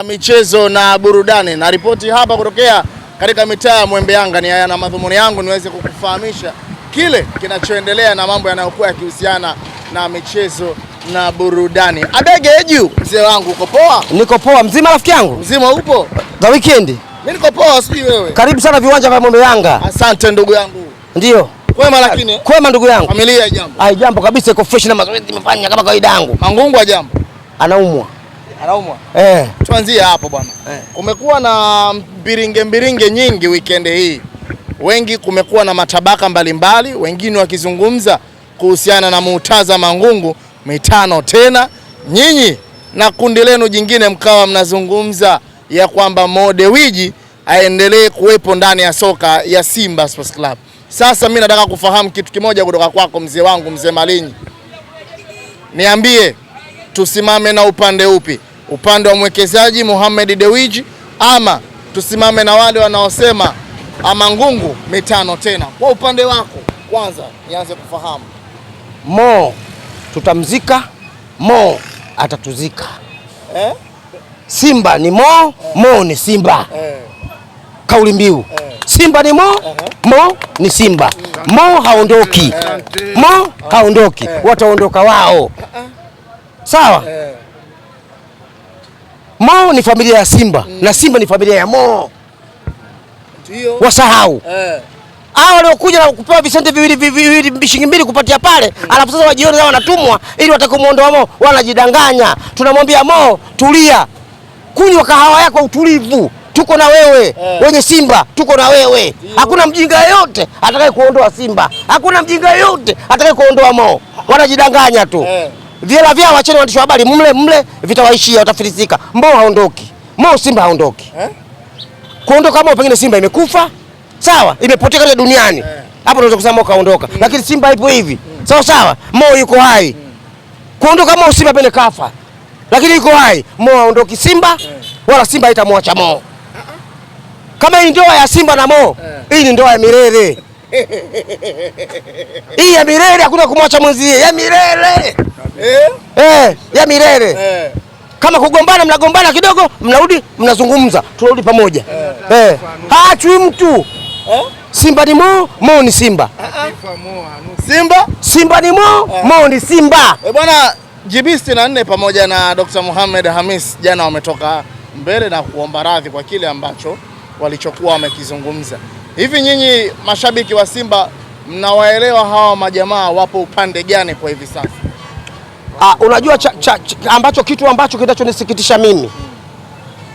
Michezo na burudani na ripoti hapa kutokea katika mitaa ya Mwembe Yanga. Ni haya na madhumuni yangu niweze kukufahamisha kile kinachoendelea na mambo yanayokuwa yakihusiana na michezo na burudani. Abege Eju, mzee wangu, uko poa? Niko poa. Mzima rafiki yangu? Mzima upo? Za weekend? Mimi niko poa, sijui wewe. Karibu sana viwanja vya Mwembe Yanga. Asante ndugu yangu. Ndio. Kwema lakini? Kwema ndugu yangu. Familia jambo? Ai, jambo kabisa, iko fresh na mazoezi nimefanya kama kawaida yangu. Mangungu jambo? Anaumwa. Anaumwa? Eh. Tuanzie hapo bwana. Kumekuwa na mbiringe mbiringe nyingi weekend hii. Wengi kumekuwa na matabaka mbalimbali, wengine wakizungumza kuhusiana na Murtaza Mangungu mitano tena. Nyinyi na kundi lenu jingine mkawa mnazungumza ya kwamba Mo Dewji aendelee kuwepo ndani ya soka ya Simba Sports Club. Sasa mimi nataka kufahamu kitu kimoja kutoka kwako mzee wangu, mzee Malinyi. Niambie, tusimame na upande upi? Upande wa mwekezaji Mohamed Dewji ama tusimame na wale wanaosema Mangungu mitano tena? Kwa upande wako kwanza nianze kufahamu. Mo tutamzika, Mo atatuzika. Eh? Simba ni Mo, Mo ni Simba. Kauli mbiu. Simba ni Mo, Mo ni Simba. Mo haondoki. Mo haondoki. Wataondoka wao. Sawa? Mo ni familia ya Simba na Simba ni familia ya Mo. Ndio. Wasahau. Hao waliokuja na kupewa visenti viwili viwili shilingi mbili kupatia pale, alafu sasa wajione kama wanatumwa ili watakamuondoa Mo, wanajidanganya. Tunamwambia Mo, tulia. Kunywa kahawa yako utulivu. Tuko na wewe. Wenye Simba tuko na wewe. Hakuna mjinga yeyote atakaye kuondoa Simba. Hakuna mjinga yeyote atakaye kuondoa Mo. Wanajidanganya tu. Vyela vyao wacheni waandishi wa habari mle mle vitawaishia, watafilisika. Mo haondoki. Mo Simba haondoki. Kuondoka Mo pengine Simba imekufa. Sawa, imepotea katika duniani. Hapo unaweza kusema Mo kaondoka. Lakini Simba ipo hivi. Sawa sawa, Mo yuko hai. Kuondoka Mo Simba pengine kafa. Lakini yuko hai. Mo haondoki Simba wala Simba haitamwacha Mo. Kama hii ndoa ya Simba na Mo, hii ni ndoa ya milele. Hii ya milele, hakuna kumwacha mwenzie. Ya milele. Ya milele. Kama kugombana mnagombana kidogo, mnarudi mnazungumza, tunarudi pamoja. Haachwi mtu. Simba ni Mo, Mo ni Simba. Simba? Simba ni Mo, Mo ni Simba. Bwana GB64 pamoja na Dr. Mohamed Hamis jana wametoka mbele na kuomba radhi kwa kile ambacho walichokuwa wamekizungumza. Hivi nyinyi mashabiki wa Simba mnawaelewa hawa majamaa wapo upande gani kwa hivi sasa? Unajua ambacho kitu ambacho kinachonisikitisha mimi,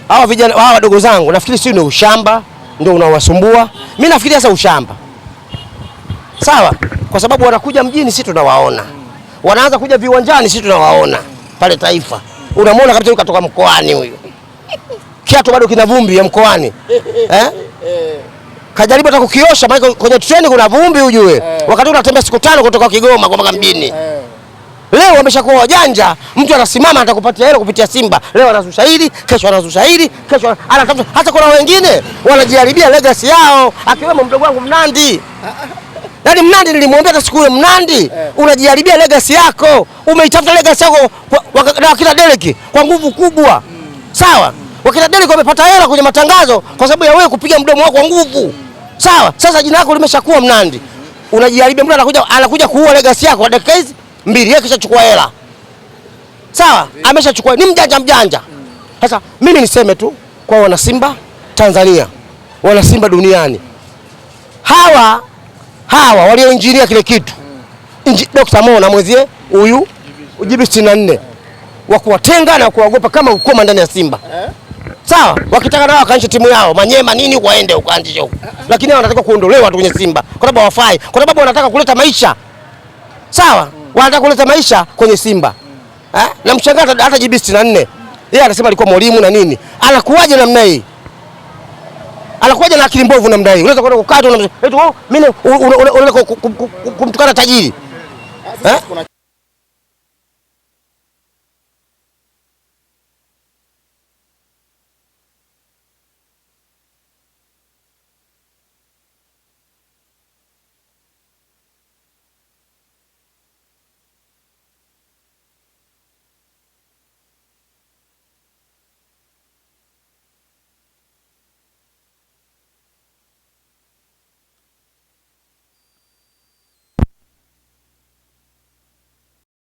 hawa vijana hawa wadogo zangu nafikiri si ni ushamba ndio unawasumbua. Mimi nafikiri sasa ushamba. Sawa, kwa sababu wanakuja mjini sisi tunawaona. Wanaanza kuja viwanjani sisi tunawaona pale Taifa. Unamuona kabisa huyu katoka mkoani huyu. Kiatu bado kina vumbi ya mkoani. Kajaribu hata kukiosha maana kwenye treni kuna vumbi ujue. Wakati unatembea siku 5 kutoka Kigoma mpaka mjini. Leo wameshakuwa wajanja, mtu anasimama atakupatia hela kupitia Simba. Leo anazusha hili, kesho anazusha hili, kesho anatafuta. Hata kuna wengine wanajiharibia legacy yao, akiwemo mdogo wangu Mnandi. Yaani Mnandi nilimwambia hata siku ile, Mnandi, unajiharibia legacy yako. Umeitafuta legacy yako na wakina Derek kwa nguvu kubwa. Sawa? Wakina Derek wamepata hela kwenye matangazo kwa sababu ya wewe kupiga mdomo wako kwa nguvu. Sawa? Sasa jina lako limeshakuwa Mnandi. Unajiharibia, mtu anakuja kuua legacy yako kwa dakika hizi mbili, yeye kishachukua hela. Sawa? Ameshachukua, ni mjanja mjanja. Sasa mimi niseme tu kwa wana Simba Tanzania, wana Simba duniani, hawa walioinjinia kile kitu, Dr. Mo na mwenzie huyu GB64, wa kuwatenga na kuwaogopa kama ukoma ndani ya Simba. Sawa? Wakitaka nao wakaanzisha timu yao, Manyema nini waende huko, anzishe huko. Lakini hao wanataka kuondolewa tu kwenye Simba kwa sababu hawafai, kwa sababu wanataka kuleta maisha. Sawa? Wanataka kuleta maisha kwenye Simba. Na mshangaa hata GB64. Yeye anasema alikuwa mwalimu na nini. Anakuwaje namna hii? Anakuwaje na akili mbovu namna hii? Unaweza kwenda kukaa tu eti mimi unaweza kumtukana tajiri. Kuna